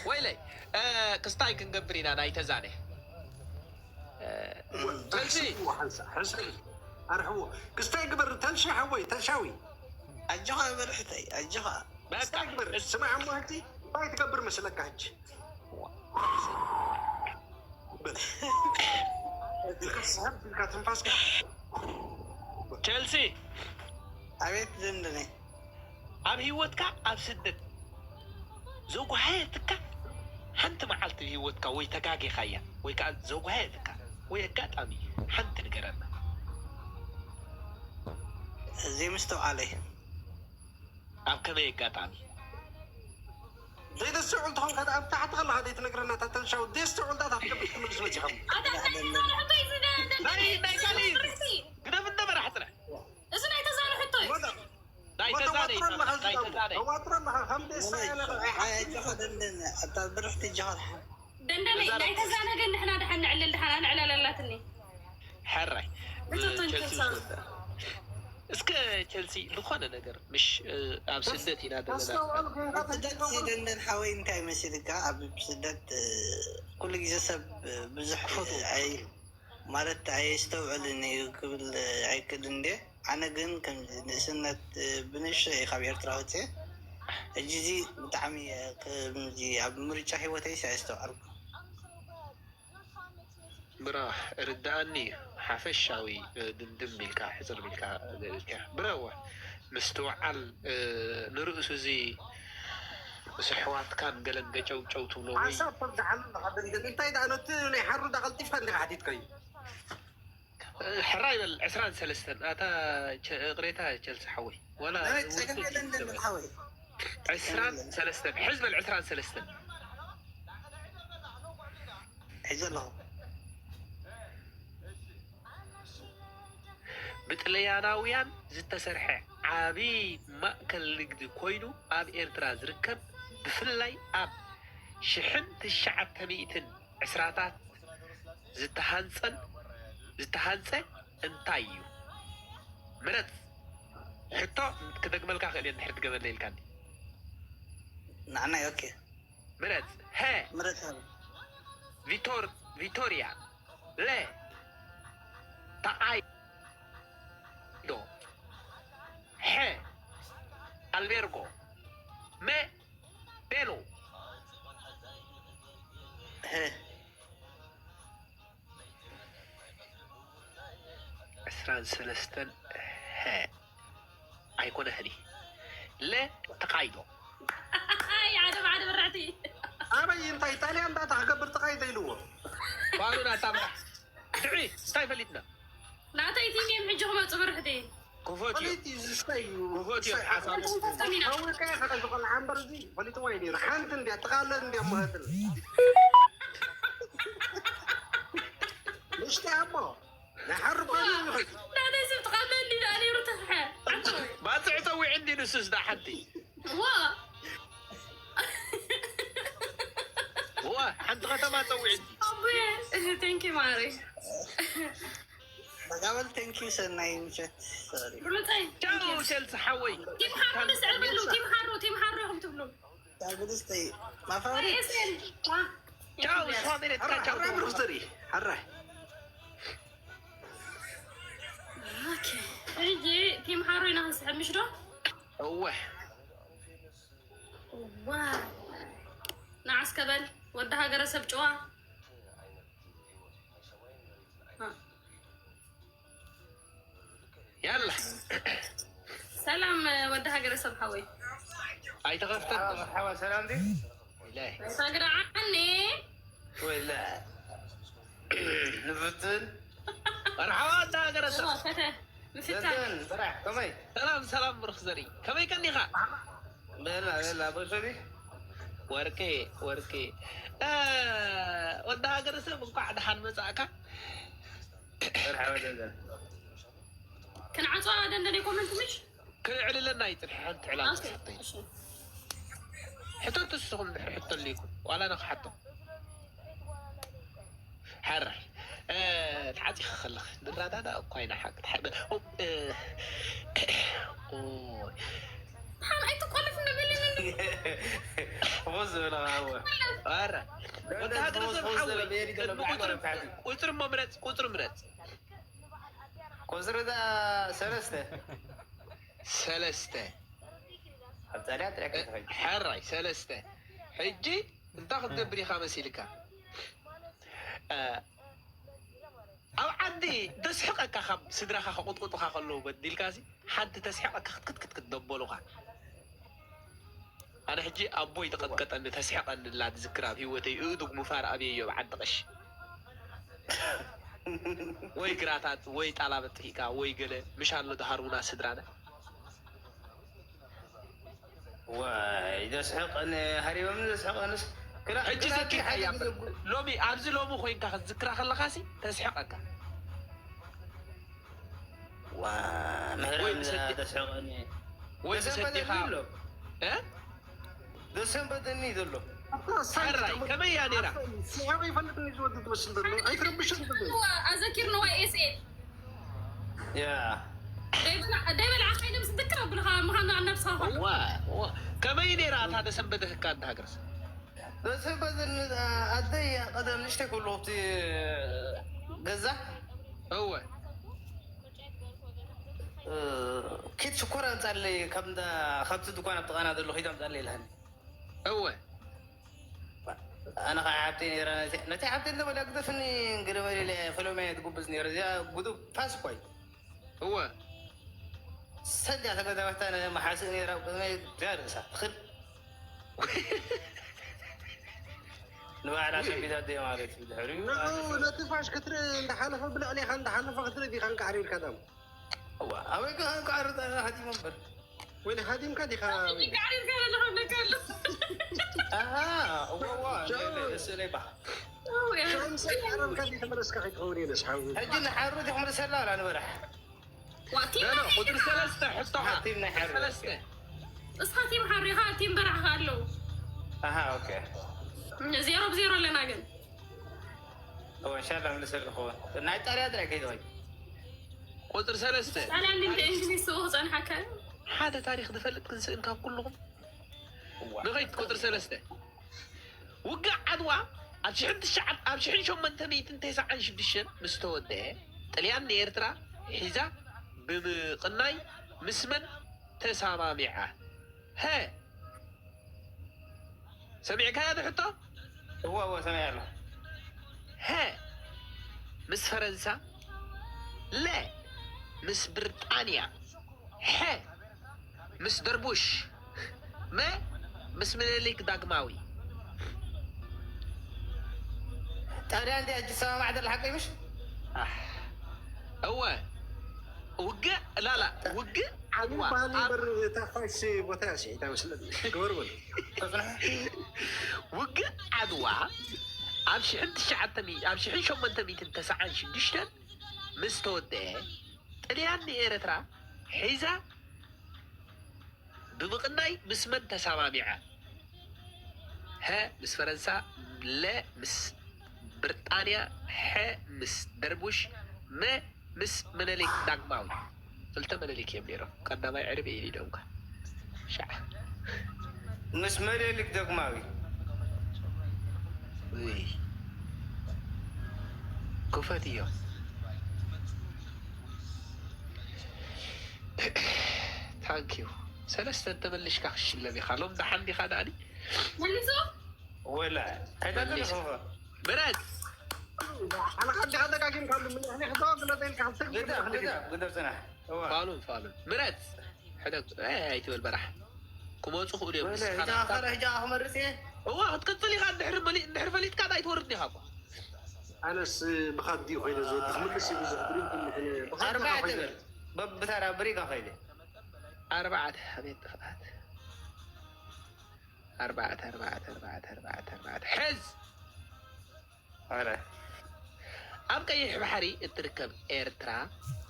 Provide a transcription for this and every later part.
ወይለይ፣ እ፣ ክስታይ ክንገብር ኢና ናይ ተዛነ። እ፣ ቸልሲ። ሕስቡ ሓንሳ ሕስቡ ኣርሕዎ። ክስታይ ግበር ተልሺ ሓወይ ተልሻዊ። ኣጆኻ በርሕተይ ኣጆኻ። በቃ ክስታይ ግበር። ስማዕ እሞ ሕጂ እንታይ ትገብር መስለካ ሕጂ? ኢልካ ስሕብ ኢልካ ትንፋስካ ቸልሲ ኣቤት ደንደነይ። ኣብ ህይወትካ ኣብ ስደት ዘጓየትካ ሓንቲ መዓልቲ ህይወትካ ወይ ተጋጌኻያ ወይ ከዓ ዘጓየትካ ወይ ኣጋጣሚ ሓንቲ ንገረና። ዘይምስትውዓለይ። ኣብ ከመይ ኣጋጣሚ? ዘይተስተውዕል ትኾንካ ኣብ ታሕቲ ከለኻ ዘይትነግረና እታ ተልሻዊ ዘይስተውዕል ዳታ ክትገብር ክትምልስ መፂኻ። ናይ ናይ ካሊእ ግደፍ እንደ መራሕ ጥራሕ እዚ ናይ ተዛኑ ሕቶ እዩ። ናይ ተዛነ እዩ፣ ናይ ተዛነ እዩ። ተዋጥሮ ኣለኻ ከም ደሳ ያለ ኣጆኻ ደንደነ ኣታ ብርሕቲ ኣጆኻ። ደንደነይ ናይ ተዛነ ግን ንሕና ድሓን ንዕልል ድሓን ኣንዕለል ኣላትኒ። ሕራይ ብትቱን ቸልሲ ቸልሲ። ዝወዳ። እስከ ቸልሲ ዝኾነ ነገር ምሽ ኣብ ስደት ኢና ዘለና። ስደት ደንደን ሓወይ እንታይ መሲልካ ኣብ ስደት ኩሉ ግዜ ሰብ ብዙሕ ኣይ ማለት ኣየስተውዕልን እዩ ክብል ኣይክእል እንዴ። ኣነ ግን ከምዚ ንእስነት ብንእሽቶ እየ ካብ ኤርትራ ወፅየ። ሕጂ እዚ ብጣዕሚ ከምዚ ኣብ ምርጫ ሂወተይ ኣየስተውዓልኩ። ብራ ርድኣኒ ሓፈሻዊ ድምድም ኢልካ ሕፅር ኢልካ ገብርካ ብራዋ ምስትውዓል ንርእሱ እዚ ምስ ኣሕዋትካን ገለን ገጨውጨው ትብሎ ወይ ሓሳብ ተብዝሓሉ ኣለኻ ደንደን እንታይ ደኣ ነቲ ናይ ሓሩ ዳ ቀልጢፍካ እንዲኻ ሓቲትካዩ ሕራይ በል ዕስራን ሰለስተን ኣታ ቸ- እቅሬታ ቸልሲ ሓወይ ዋላ ናይ ፀገም የለን ደንደን ሓወይ። ዕስራን ሰለስተን ሕዝ በል ዕስራን ሰለስተን ሒዘ ኣለኹ። ብጥልያናውያን ዝተሰርሐ ዓቢ ማእከል ንግዲ ኮይኑ ኣብ ኤርትራ ዝርከብ ብፍላይ ኣብ ሽሕን ትሽዓተ ሚእትን ዕስራታት ዝተሃንጸን ዝተሃንጸ እንታይ እዩ? ምረጽ። ሕቶ ክደግመልካ ክእል እየ እንድሕር ትገበለይ ኢልካኒ። ንዓናይ ኦኬ ምረጽ። ሀ ምረጽ። ቪቶር ቪቶሪያ ለ ተዓይዶ ሐ ኣልቤርጎ መ ቤሎ ሀ ዕስራን ሰለስተን ሀ ኣይኮነህኒ ለ ተቃይዶ ኣይ ሓደ ሓደ ብርዕቲ ኣበይ እንታይ ጣልያን ዳታ ክገብር ተቃይዶ ኢልዎ ባሉን ኣታምራ ድዒ እንታይ ፈሊጥና ናተይ ቲም እዮም ሕጂ ክመፁ ብርሕቲ ክፎት እዩ ፈሊጥ እዩ ዝስታይ እዩ ክፎት እዩ ሓሳብ ታወቀ ከቀዝቆል ሓንበር እዚ ፈሊጥዋ እዩ ነይሩ ሓንቲ እንዲያ ተቃለ እንዲያ ማለት ምሽቲ ኣቦ ናይ ሓሪ ኮይኑ ይኸድ ናተይ ስብ ትቃለ እንዲ ደኣ ነይሩ ተፍሐ ባፅዕ ፀዊዕ እንዲ ንሱስ ዳ ሓንቲ ዋ ዋ ሓንቲ ከተማ ፀዊዕ እንዲ ኣቡየ ቴንኪ ማሪ መጋበል ቴንኪዩ ሰናይ ምሸት። ሶሪ ብሉፀይ ቻው ቸልሲ ሓወይ ቲም ሓሩ ንስዕር በሉ ቲም ሓሩ ቲም ሓሩ ኢኹም ትብሉ ዳግልስተይ ማፋሪ ኤስኤል ቻው ሳሜሬትካ ቻው ሓራይ ብሩክ ዘርኢ ሓራይ ኦኬ ሕጂ ቲም ሓሩ ኢና ክንስሕብ ምሽ ዶ እወ ዋ ንዓስከ በል ወዲ ሃገረሰብ ጭዋ ያላ ሰላም ወዲ ሃገረሰብ ሓወይ ኣይተኸፍተን ሓዋ ሰላም ዲ ኢላይ ሳግዳ ዓኒ ወላ ንፍትን መርሓባ ወዲ ሃገረሰብ ከተ ምፍታ ዘበን ስራሕ ከመይ ሰላም ሰላም ብሩክ ዘርኢ ከመይ ቀኒኻ በላ በላ በሰዲ ወርቂ ወርቂ እ፣ ወዲ ሃገረሰብ እንኳዕ ደሓን መጻእካ መርሓባ ዘበን ክንዓፅዋ ደንደነ ኮመንት ምሽ ክዕልለና ይፅንሕ ሓንቲ ዕላማ ኦኬ ሰተይ እሺ ሕቶ ትስኹም ድሕሪ ሕቶ ኣልኩም ዋላ ንክሓቶ ሓራይ እ፣ ተዓፂኸ ከለኽ ንረዳዳ እኳ ኢና ሓቂ ተሓ- ኦ፣ እ፣ ኦ፣ ድሓር ኣይትቆልፍ እንደበለኒ። ፎዝ ዝበለ ኣወ ኣረ ወዲ ሃገር ፎዝ ሰብ ፎዝ ሓወይ ዝበለ ቤሪ ገለ ቅድሚ ብዓል ቁፅሪ ማለት ታሕቲ ቁፅሪ እሞ ምረፅ ቁፅሪ ምረፅ ቁፅሪ እዛ ሰለስተ ሰለስተ ኣብ ጣልያን ጥራይ ክትኸይድ ሕራይ ሰለስተ ሕጂ እንታይ ክትገብር ኢኻ መሲልካ ኣብ ዓዲ ተስሕቀካ ካብ ስድራኻ ከቁጥቁጡካ ከለዉ በዲልካ ሲ ሓንቲ ተስሕቀካ ክትክትክትክት ደበሉካ ኣነ ሕጂ ኣቦይ ተቐጥቀጠኒ ተስሕቀኒ ላ ትዝክር ኣብ ህይወተይ እእዱግ ሙፋር ኣብየዮ ብዓዲ ቀሽ ወይ ግራታት ወይ ጣላ በጥፊእካ ወይ ገለ ምሽ ኣሎ ድሃሩና ስድራና ዋይ ዘስሕቀኒ ሃሪቦም ዘስሕቀንስ ክላ ሕጂ ክላ ዘኪርካያ ክላ ሎሚ ኣብዚ ሎሚ ኮይንካ ክትዝክራ ከለካ ሲ ተስሕቀካ ዋ ምህራም ወይ ምሰቲ- ዘስሕቀኒ ወይ ዘሰንበደኒ ምሰቲኻ ኣሎ እ? ዘሰንበደኒ ዘሎ ሕራይ ከመይ እያ ነይራ ሲያው ይፈልግ ነው ይወድ ትመስል ዘሎ ኣይትረብሽ። ኣዘኪርንዋ ኤስኤል ያ ደይበልዓ ካይለም ዝትክር ኣብልኻ ምዃኑ ኣነብስኻ ዋ ዋ፣ ከመይ ነይራ እታ ተሰንበደትካ እንዳ ሃገርስ ዘሰንበደኒ ኣደይ ቀደም ንሽተይ ከሎ ኣብቲ ገዛ እወ ኪድ ሽኮር ኣምፃለይ ካብቲ ድኳን ኣብ ጥቃና ዘሎ ኪድ ኣምፃለይ ይልሃኒ እወ ኣነ ከዓ ሓብተይ ነራ ነቲ ሓብተይ እንተበላ ግደፍኒ ገለ መለ ኢለ ፈለማየ ትጉብዝ ነረ እዚኣ ጉዱብ ፋስ እኳ እዩ እወ ሰጃ ተገዛባታ መሓስእ ነራ ቅድመይ እዚኣ ርእሳ ትኽል ንባዕላ ሰቢታ ደ ማለት እዩ ድሕሪኡ ንዑ ነቲ ፋሽ ክትርኢ እንዳሓለፈ ብልዕሊኻ እንዳሓለፈ ክትርኢ ዲኻ እንቃዕሪርካ ዳም እዋ ኣበይ ከ እንቃዕሪ ሃዲሞ እምበር ወይ ሃዲምካ ዲኻ ጋዕሪርካ ዘለኻ ብለካ ኣሎ ኣሃ እዋ እዋ ስእለይ ባህ ሸምሰ ዓረብካ ዲተመለስካ ከይትኸውን ኢለ ስሓዊ ሕጂ ንሓሩ ትኽምልሰላ ኣላ ንበራሕ ዋቲ ኖ ኖ ቁፅሪ ሰለስተ ሕቶኻ ቲም ናይ ሓሩ ሰለስተ እስኻ ቲም ሓሪኻ ቲም በራዕኻ ኣለዉ ኣሃ ኦኬ ዜሮ ብዜሮ ኣለና ግን እወ እንሻላ ምልሰል ክኸውን ናይ ጣልያ ጥራይ ከይትኸይ ቁፅሪ ሰለስተ ጣልያን እንደ እንግሊዝ ስኡ ክፀንሓካ ሓደ ታሪክ ዝፈልጥ ክንስእን ካብ ኩልኹም ንኸይድ ቁፅሪ ሰለስተ ውግእ ዓድዋ ኣብ ሽሕን ትሽዓን ኣብ ሽሕን ሸሞንተ ሚእትን ተስዓን ሽዱሽተን ምስ ተወደአ ጥልያን ንኤርትራ ሒዛ ብምቕናይ ምስ መን ተሰማሚዓ? ሀ ሰሚዕካያ ዶ ሕቶ? እወ እወ ሰሚዐ ኣለኹ ሀ ምስ ፈረንሳ፣ ለ ምስ ብርጣንያ፣ ሐ ምስ ደርቡሽ፣ መ ምስ ምኒልክ ዳግማዊ። ጣልያን እንዲ ሕጂ ሰማማዕ ዘላ ሓቀይ ምሽ ኣሕ፣ እወ ውግእ ላላ ውግእ ዓድዋ ባህሊ ኣብ በር ታፋሽ ቦታ እያ ስሒታ መስለኒ ግበር በሉ ተፅንሑ ውግእ ዓድዋ ኣብ ሽሕን ትሽዓተ ሚእቲ ኣብ ሽሕን ሸሞንተ ሚእትን ተስዓን ሽዱሽተን ምስ ተወደአ ጥልያን ንኤረትራ ሒዛ ብምቕናይ ምስ መን ተሰማሚዓ? ሀ ምስ ፈረንሳ፣ ለ ምስ ብርጣንያ፣ ሐ ምስ ደርቡሽ፣ መ ምስ መነሊክ ዳግማዊ። ክልተ መነሊክ እዮም ነይሮም። ቀዳማይ ዕርቢ እዩ ኢዶምካ። ሻዕ ምስ መሌሊክ ደግማዊ ውይ ክፈት እዮም። ታንኪዩ ሰለስተ እንተመልሽካ ክሽለም ኢኻ። ሎም ደሓን ዲኻ ዳኒ? መልሱ ወላ ኣይታተልኹ ምረጽ ኣነ ካብ ዲኻ ደጋጊምካ ሉ ምንሕኒ ክተዋ ግለፀ ኢልካ ግደፍ ግደፍ ግደፍ ፅናሕ እዋ ፋሉን ፋሉን ምረጽ ሕደግ ኣይትበል በራሕ ክመፁ ክእሉ እዮም ወለ ንስኻ እዛ ናትካ ኸረ ሕጂ ክመርፅ እየ እዋ ክትቅፅል ኢኻ እንድሕር መሊ- እንድሕር ፈሊጥካ ዳይ ትወርድ ዲኻ እኳ ኣነስ ብኻዲ ኮይነ ዝወዲ ክምልስ እዩ ብዙሕ ድሪም ትምክነ ብኻዲ ኣርባዕተ ኮይነ በል በብተራ ብሪጋ ከይደ ኣርባዕተ ኣቤት ጥፍኣት ኣርባዕተ ኣርባዕተ ኣርባዕተ ኣርባዕተ ኣርባዕተ ሕዝ ኧረ ኣብ ቀይሕ ባሕሪ እትርከብ ኤርትራ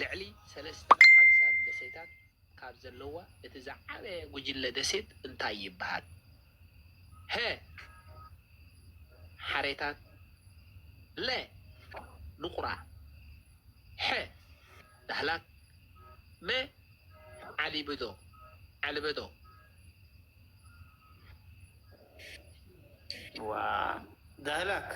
ልዕሊ ሰለስተ ሓምሳ ደሴታት ካብ ዘለዋ እቲ ዝዓበየ ጉጅለ ደሴት እንታይ ይበሃል? ሀ ሓሬታት፣ ለ ንቑራ፣ ሐ ዳህላክ፣ መ ዓሊብዶ ዓልበዶ ዋ ዳህላክ